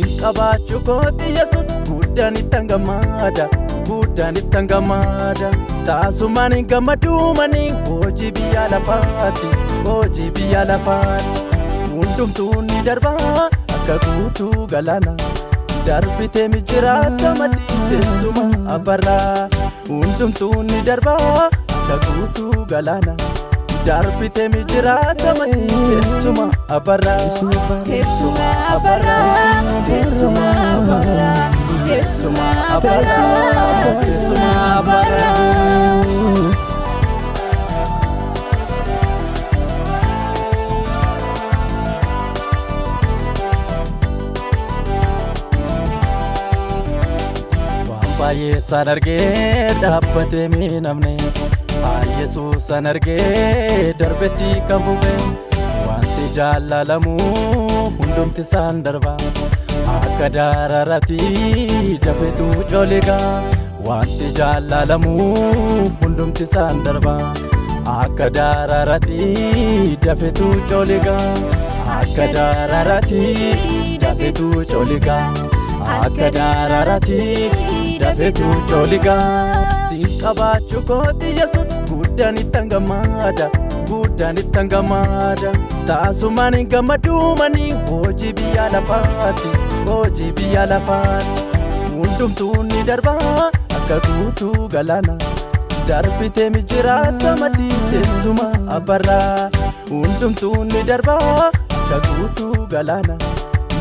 Siin qabaachuu kooti Yesuus guddaan ittan gammada, guddaan ittan gammada. Taasumaan hin gammaduumanii hojii biyya lafaati, hojii biyya lafaati. Hundumtuu ni darbaa akka guutuu galaana. Darbitee mijjiraata matii teessuma abbarraa. Hundumtuu ni darbaa akka guutuu galaana. Darbitee mijjiraata matii teessuma abbarraa. Teessuma abbarraa, teessuma abbarraa, teessuma abbarraa, Teessuma abbarraa. Waan baay'ee isaan argee dhaabbatee miidhamne, haa Yesuus an argee darbetti kan fufe. Wanti jaalalamu hundumti isaan darba, akka dararaati dafetu coliga. Wanti jaalalamu hundumti isaan darba, akka dararaati dafetu coliga. Akka dararaati dafetu coliga. Akka dararaati dafetu coliga. Siin qabaachuu kooti Yesuus guddaan ittan gammada, guddaan ittan gammada. Taasumaan hin gammaduumanii hojii biyya lafaati, hojii biyya lafaati. Hundumtuu ni darbaa akka guutuu galaana. Darbitee mijjiraata matii teessuma abbarraa. Hundumtuu ni darbaa akka guutuu galaana.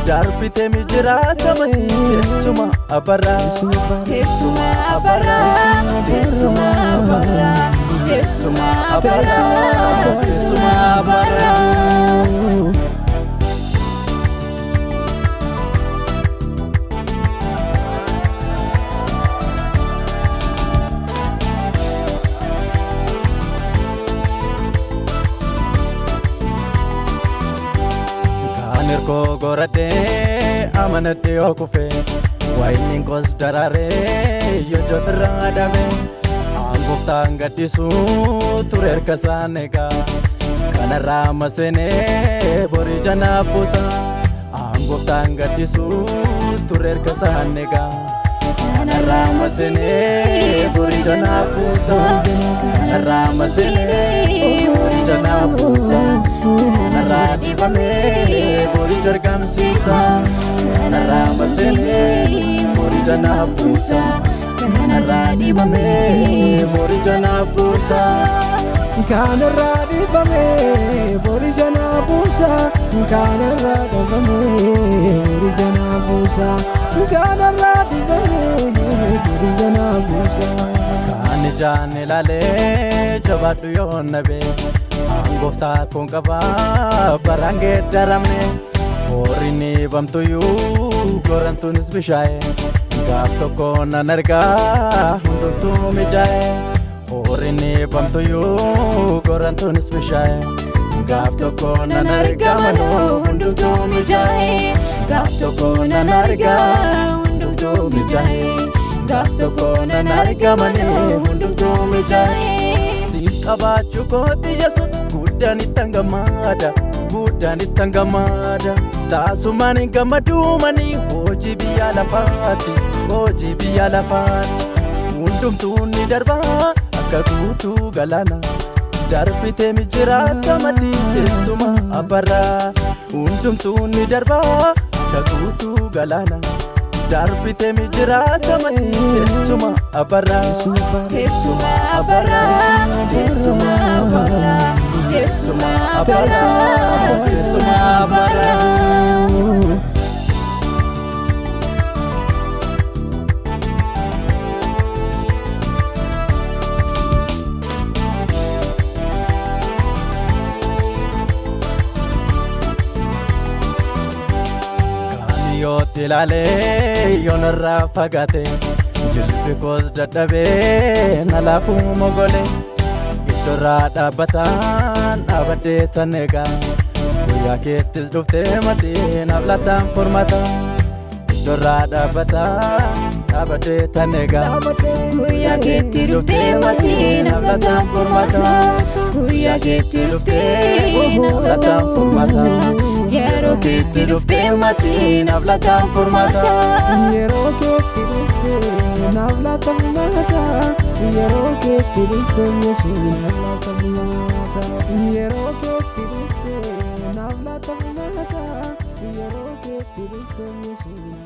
Darbitee mijjiraata matii teessuma abbarraa. Teessuma abbarraa, teessuma abbarraa, teessuma abbarraa, Teessuma abbarraa. Kaan hirkoo goradhee amanadhee yoo kufe, wayiniin koos daraaree yoo jofirraa dhabe, aangooftaan gadhiisu ture harka isaan eegaa. Kanarraa maseenee borii janaaf buusa, aangooftaan gadhiisu ture harka isaan eegaa. Kanarraa maseenee borii janaaf buusa, kanarraa maseenee borii janaaf buusa. Kanarraa dhiibamee borii jargamsiisa, kanarraa maseenee borii janaaf buusa. Kanarraa dhiibamee borii janaaf buusa. Kanarraa dhiibamee borii janaa buusa. Kanarraa dhabamee borii janaa buusa. Kanarraa dhiibamee borii janaa buusa. Kaan ijaan ilaalee jabaadhu yoo nabe, aangooftaa kun qabaa baraan geeddaramne. Horiin dhiibamtuyyuu gorantuunis bishaa'e, gaaf tokko nan argaa hundumtuu mijaa'e. Horiin dhiibamtuyyuu gorantuunis bishaa'e, gaaf tokko nan argaa manuu hundumtuu mijaa'e. Gaaf tokko nan argaa hundumtuu mijaa'e. Gaaf tokko nan argaa manuu hundumtuu mijaa'e. Siin qabaachuu kooti Yesuus guddaan ittan gammada, guddaan ittan gammada. Taasumaan hin gammaduumanii hojii biyya lafaati, hojii biyya lafaati. Hundumtuu ni darbaa akka guutuu galaana. Darbitee mijjiraata matii teessuma abbarraa. Hundumtuu ni darbaa akka guutuu galaana. Darbitee mijjiraata matii teessuma abbarraa. Teessuma abbarraa, teessuma abbarraa, teessuma abbarraa, Teessuma abbarraa. Kaan yootti ilaalee yoonarraa fagaate, jilbi koos dadhabee na laafuu mogole. Iddoorraa dhaabbataan dhaabadhee tan eegaa, guyyaa keettis dhuftee matii naaf lataan furmata. Iddoorraa dhaabbataan dhaabadhee tan eegaa. Guyyaa keetti dhuftee matii naaf lataan furmata. Guyyaa keetti dhuftee naaf lataan furmata. Yeroo keetti dhuftee matii naaf laataan furmaata. Yeroo keetti dhuftee naaf laata furmaata. Yeroo keetti dhuftee Yesuus naaf laata furmaata. Yeroo keetti dhuftee naaf laata furmaata. Yeroo keetti dhuftee Yesuus.